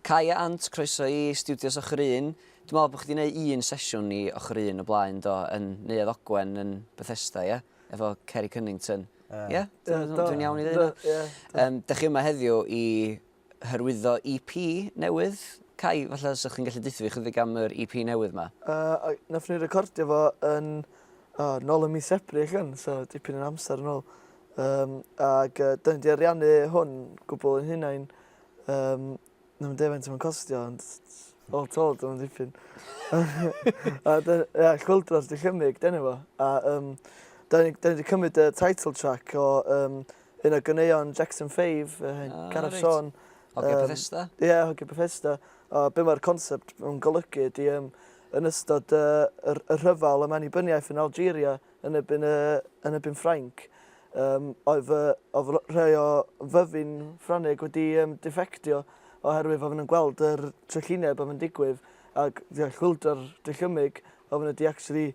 Kai a Ant, croeso i Stiwdios Ochr Un. Dwi'n meddwl bod chi wedi gwneud un sesiwn i Ochr Un o blaen do, yn Neuadd Ogwen yn Bethesda, ie? Efo Kerry Cunnington. Ie? Dwi'n iawn i ddweud hynna? Ie. Um, da chi yma heddiw i hyrwyddo EP newydd. Kai, falle os ydych chi'n gallu deutha fi chydig am yr EP newydd ma. Uh, nath ni recordio fo yn oh, nôl ym mis Ebrill yn, so dipyn yn amser yn ôl. Um, ac uh, da ni wedi ariannu hwn gwbl yn hunain. Um, Ddim yn deud faint mae'n costio, ond all told, mae'n dipyn. A ia, Chwyldro'r Dychymyg, dyna fo. A um, da ni, da ni wedi cymryd y title track o um, un o ganeuon Jackson 5, ah, Gareth right. Sean. Hogia um, Bethesda? Ie, yeah, Hogia Bethesda. A be mae'r concept yn golygu ydy um, yn ystod uh, y, y rhyfel am annibyniaeth yn Algeria yn erbyn, uh, yn erbyn Ffrainc, um, oedd, uh, oedd rhai o fyddin Ffrangeg wedi um, defectio oherwydd oedd nhw'n gweld yr trychineb oedd yn digwydd ac yeah, chwyldro'r dychymyg oedd nhw wedi actually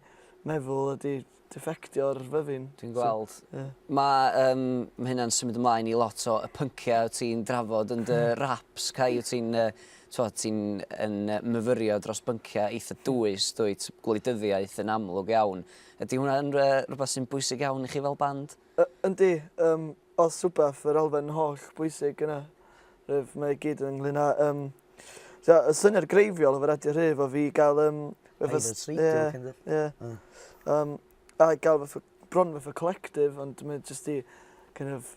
meddwl ydi defectio'r fyddin. Dwi'n gweld. So, yeah. Mae um, ma hynna'n symud ymlaen i lot o y pynciau wyt ti'n drafod yn dy raps, Kai, wyt ti'n uh, ti'n yn myfyrio dros bynciau eitha dwys, dwyt, gwleidyddiaeth yn amlwg iawn. Ydy hwnna'n rhywbeth sy'n bwysig iawn i chi fel band? Yndi, um, os rhywbeth, yr elfen holl bwysig yna. Rwyf, mae i gyd ynglyn â... Um, so, y syniad greiddiol efo Radio Rhyf o fi gael... Um, Private radio, yeah, kind of. Yeah. Um, a gael fatha, bron fatha collective, ond mae'n just i kind of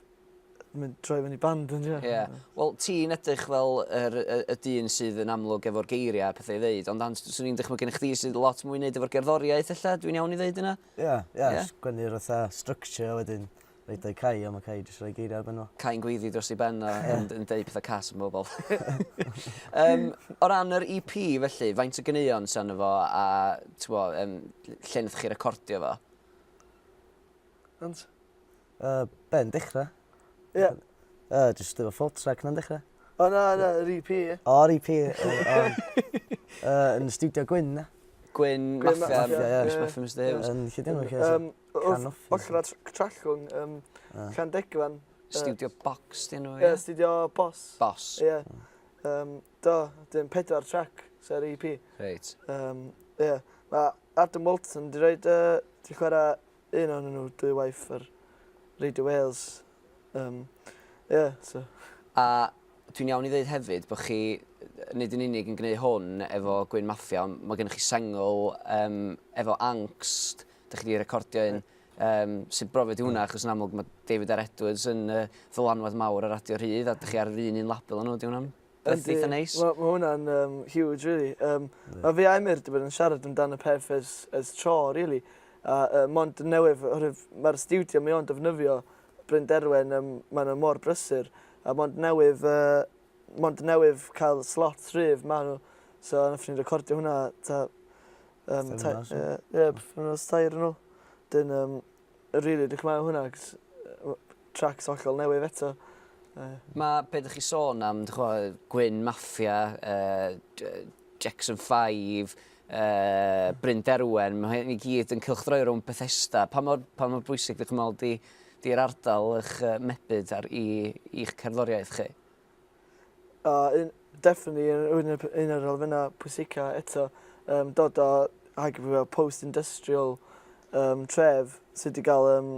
mynd troi fyny band yn Ie. Yeah. Wel, ti'n edrych fel yr, y, y dyn sydd yn amlwg efo'r geiriau a pethau i ddeud, ond Ant, swn i'n dychmygu gennych chdi sydd lot mwy i wneud efo'r gerddoriaeth ella, dwi'n iawn i ddeud yna? Ie, ie, sgwennu'r fatha structure a wedyn roid o i Kai a mae Kai jyst rhoi geiriau ar ben o. Kai'n gweiddi dros ei ben a yn, yn deud pethau cas am bobl. um, o ran yr EP felly, faint o ganeuon sy arno fo a t'bo, um, lle nath chi recordio fo? Ant? Be, yn dechrau? Ie. Yeah. Just efo full track na'n dechrau. O na, na, yr EP, ie. O, yr EP. Yn studio Gwyn, na. Gwyn, Mafia, Mafia, Miss Mafia, Mr Hughes. Yn lle dyn nhw, lle. Ochr Trallwng, um, Llandegfan. Studio Box, dyn nhw, ie? Ie, Studio Boss. Boss. Ie. Um, do, dyn pedwar track, sy'r EP. Reit. Um, ie. Mae Adam Walton di roed, uh, di chwarae un ohonyn nhw dwy waith ar Radio Wales. Um, yeah, so. A dwi'n iawn i ddeud hefyd bod chi nid yn unig yn gwneud hwn efo Gwyn Maffia, ond mae gennych chi sengl um, efo Angst, da chi wedi recordio un. Um, sut brofiad i hwnna, achos yn amlwg mae David R Edwards yn uh, ddylanwad mawr ar Radio Rhydd, a dych chi ar yr un un label â nhw, di hwnna'n beth eitha neis? Mae ma hwnna'n um, huge, really. Um, yeah. Mae fi a Emyr wedi bod yn siarad amdan y peth ers, ers tro, really. A uh, mond yn newydd, oherwydd mae'r stiwdio mae o'n defnyddio Bryn Derwen, um, maen nhw mor brysur. A mond newydd, uh, mond newydd cael slot rhydd maen nhw. So nath ni recordio hwnna ta... Um, Ie, yeah, pythefnos tair yn ôl. Dyn, um, really edrych mlaen hwnna, 'cos tracks hollol newydd eto. Mae be dych chi sôn am, dych ch'mo', Gwyn Maffia, uh, Jackson 5, uh, Bryn Derwen, mae hyn i gyd yn cylchdroi rownd Bethesda. Pa mor, pa mor bwysig dych chi'n meddwl di, di'r ardal eich uh, mebyd ar i, i'ch cerddoriaeth chi? Uh, un, definitely un, un, un o'r elfennau pwysica eto. Um, dod o arguably post-industrial um, tref sydd wedi cael um,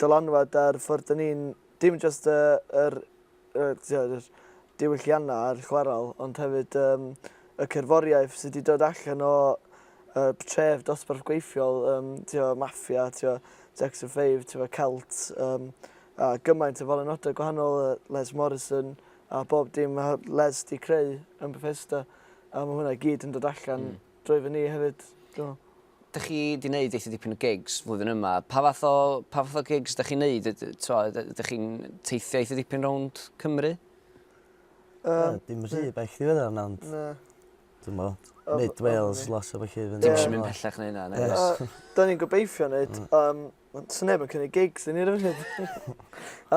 dylanwad ar ffordd 'dan ni'n, dim jyst y yr y t'od yr diwylliannau a'r chwarel, ond hefyd yym y cerddoriaeth sy 'di dod allan o y tref dosbarth gweithiol yym t'o' Maffia t'o' Jackson 5 t'o' Celt yym a gymaint o falanodau gwahanol yy Les Morrison a bob dim ma' Les 'di creu yn Bethesda a ma' hwnna i gyd yn dod allan hmm. drwy fy ni hefyd dwi me'wl. Dych chi 'di neud eitha dipyn o gigs flwyddyn yma. Pa fath o pa fath o gigs 'dych chi'n neud? T'mo' ydych chi'n teithio eitha dipyn rownd Cymru? Yym. Dim rhy bell ddiweddar na ond... Na. Dwi'mo. Mid Wales lot o felly fyny. Dim isio mynd pellach na hynna nagos? Da ni'n gobeithio neud yym ond sa neb yn cynnig gigs i ni ar y funud.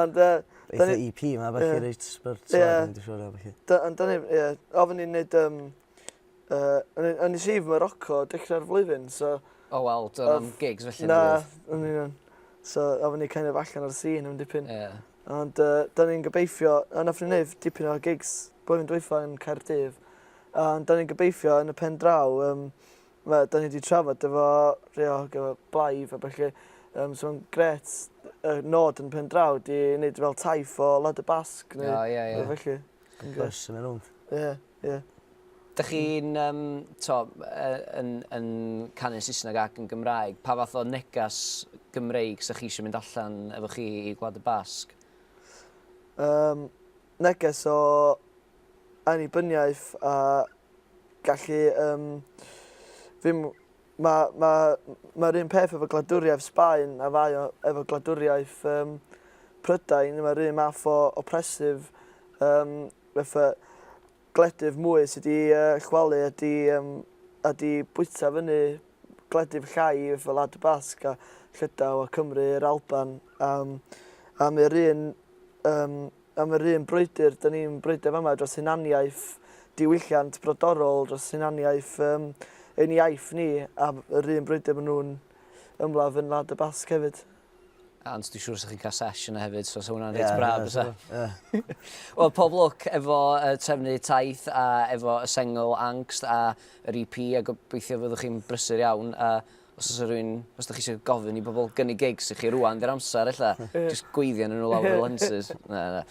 Ond yy... Eitha EP 'ma felly reit spurt. Ie. Felly. Ond da ni ie ofyn ni'n neud yym Yy, o'n i o'n i sydd Morocco dechrau'r flwyddyn, so... O wel, doedd na'm gigs felly Na, o'n i yn. So, oedden ni kind of allan o'r scene am dipyn. Ie. Ond uh, da ni'n gobeithio, a nath ni wneud dipyn o gigs blwyddyn dwytha yn Caerdydd. A da ni'n gobeithio yn y pen draw, um, ma, da ni wedi trafod efo rhai o efo Blaidd a felly, um, so mae'n gret y nod yn pen draw di wneud fel taith o Wlad y Basg neu oh, yeah, yeah. felly. Bus yn mynd rownd. Ie, ie. Dych chi'n um, to, yn, yn canu Saesneg ac yn Gymraeg, pa fath o negas Gymreig sa chi eisiau mynd allan efo chi i Gwlad y Basg? Neges o annibyniaeth a gallu um, ddim... Mae'r ma, ma un peth efo gwladwriaeth Sbaen a fai o efo gwladwriaeth um, Prydain, mae'r un math o oppressive um, fatha gwledydd mwy sydd wedi uh, chwalu a di, um, a di bwyta fyny gwledydd llai fel Wlad y Basg a Llydaw a Cymru, yr Alban. Um, a mae'r un, um, am yr un brwydr, da ni'n brwydro fama dros hunaniaeth diwylliant brodorol, dros hunaniaeth um, ein iaith ni, a yr un brwydr maen nhw'n ymladd yn Wlad y Basg hefyd. Ond dwi'n siŵr sa chi'n cael sesh yna hefyd, so sa hwnna'n reit braf, bysa? Wel, pob lwc efo uh, trefnu taith a efo y sengl Angst a yr EP a gobeithio fyddwch chi'n brysur iawn a os oes rhywun, os ydych chi eisiau gofyn i bobl gynnig gigs i chi rwan, dy'r amser ella, just gweiddi arnyn nhw lawr y lenses. Na, na.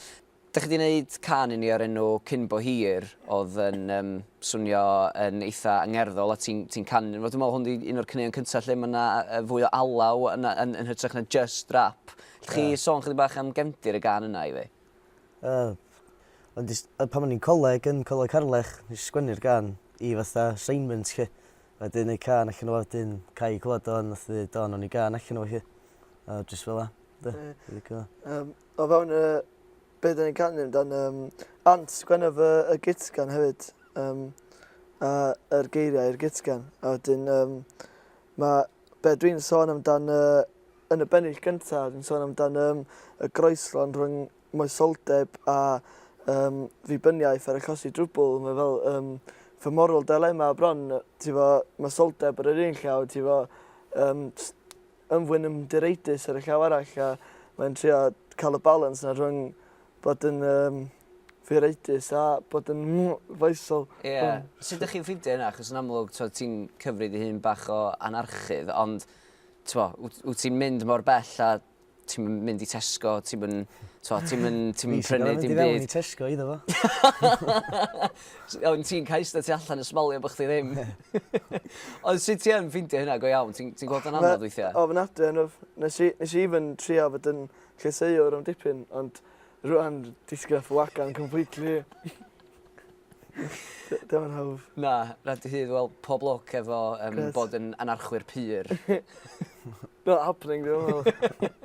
Dach chi 'di neud cân i ni o'r enw Cyn Bo Hir oedd yn yym swnio yn eitha angerddol a ti'n ti'n canu fo. Dwi'n meddwl hwn 'di un o'r caneuon cynta lle ma' 'na yy fwy o alaw yn yn yn hytrach na jyst rap. Allwch chi sôn chydig bach am gefndir y gân yna i fi? Yy ond jyst yy pan o'n i'n coleg yn Coleg Harlech nes i sgwennu'r gân i fatha assignment 'lly. Wedyn neud cân allan o fo wedyn Cai clywad o a nath o ddeud o nawn ni gân allan o fo 'lly. A jyst fel 'a. 'De? Ie. Licio. Yym o fewn y be dan ni'n canu amdan yym Ant sgwennodd y y gytgan hefyd yym a yr geiriau i'r gytgan a wedyn yym ma' be' dwi'n sôn amdan yy yn y bennill gynta dwi'n sôn amdan yym y groeslon rhwng moesoldeb a yym ddibyniaeth ar achosi drwbl mae fel yym femoral dilemma bron ti 'fo moesoldeb ar yr un llaw ti 'fo yym js ymddwyn yn direidus ar y llaw arall a mae'n trio cael y balans 'na rhwng bod yn yym ddireidus a bod yn foesol. Ie. Sut 'dych chi'n ffeindio hynna? Achos yn amlwg t'od ti'n cyfri dy hun bach o anarchydd ond t'mo' wt wyt ti'n mynd mor bell a ti'm yn mynd i Tesco ti'm yn t'mo' ti'm yn ti'm yn prynu dim byd. Fi sy'n gorod mynd i fewn i Tesco iddo fo. Ond ti'n cael eistedd tu allan yn smalio bo' chdi ddim. Ond sut ti yn ffeindio hynna go iawn? Ti'n ti'n gweld o'n anodd weithia'? Ofnadwy anodd. Nes i nes i even trio fod yn llysieuwr am dipyn ond rŵan disgyn off y wagon completely. 'Di o'm yn hawdd. Na, na dy hun, wel pob lwc efo yym bod yn anarchwyr pur. Not happening dwi'n meddwl.